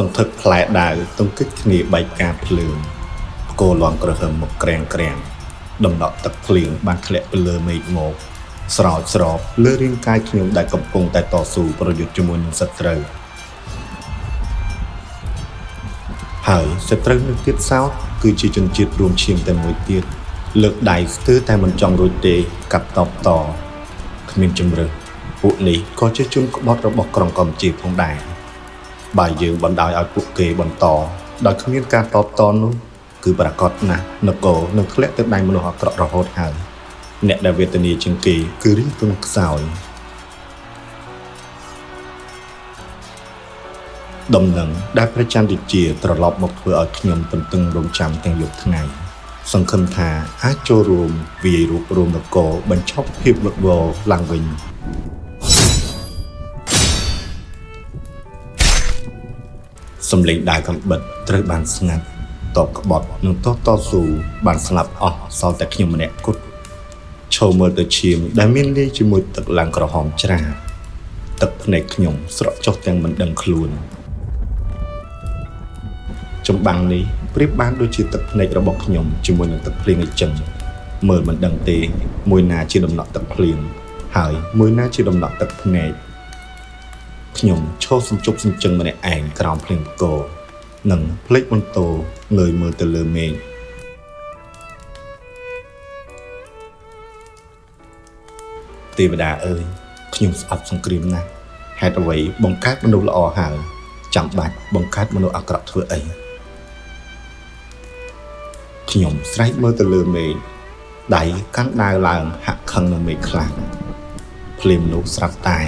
ន្ធឹកផ្លែដាវទង្គិចគ្នាបែកការភ្លើងផ្គរលាន់ក្រហឹមមកក្រាំងក្រាំងដំណក់ទឹកភ្លៀងបានធ្លាក់ពីលើមេឃមកស្រោចស្រពលើរាងកាយខ្ញុំដែលកំពុងតែតស៊ូប្រយុទ្ធជាមួយនឹងសត្រូវហើយសត្រូវនឹងទៀតសោតគឺជាជនជាតិរួមឈាមតែមួយទៀតលើកដៃស្ទើរតែមិនចង់រួចទេកាប់តបតគ្មានជំរើសពួកនេះក៏ជាជនក្បត់របស់ក្រុងកម្ពុជាផងដែរបើយើងបណ្ដោយឲ្យពួកគេបន្តដោយគ្មានការតបតនោះគឺប្រាកដណាស់នគរនឹងធ្លាក់ទៅដៃមនុស្សអាក្រក់រហូតហើយអ្នកដែលវេទនាជាងគេគឺរាជទុនខ្សោយដំណឹងដែលព្រះច័ន្ទរាជាត្រឡប់មកធ្វើឲ្យខ្ញុំទន្ទឹងរង់ចាំទាំងយប់ថ្ងៃសង្ឃឹមថាអាចចូលរួមវាយរួបរวมនគរបញ្ឈប់ភាពវឹកវរឡើងវិញសំឡេងដាវកាំបិតត្រូវបានស្ងាត់តបក្បត់និងតបតស៊ូបានស្លាប់អស់សល់តែខ្ញុំម្នាក់គត់ឈរមើលទៅឈាមដែលមានលាយជាមួយទឹកឡើងក្រហមច្រាបទឹកភ្នែកខ្ញុំស្រក់ចុះទាំងមិនដឹងខ្លួនចម្បាំងនេះប្រៀបបានដូចជាទឹកភ្នែករបស់ខ្ញុំជាមួយនឹងទឹកភ្លៀងអីចឹងមើលមិនដឹងទេមួយណាជាដំណក់ទឹកភ្លៀងហើយមួយណាជាដំណក់ទឹកភ្នែកខ្ញុំឈរសញ្ជប់សញ្ជឹងម្នាក់ឯងក្រោមភ្លៀងផ្គរនិងភ្លេចបន្ទោងើយមើលទៅលើមេឃទេវតាអើយខ្ញុំស្អប់សង្គ្រាមណាស់ហេតុអ្វីបង្កើតមនុស្សល្អហើយចាំបាច់បង្កើតមនុស្សអាក្រក់ធ្វើអីខ្ញុំស្រែកមើលទៅលើមេឃដៃកាន់ដាវឡើងហាក់ខឹងនឹងមេឃខ្លាំងភ្លាមនោះស្រាប់តែ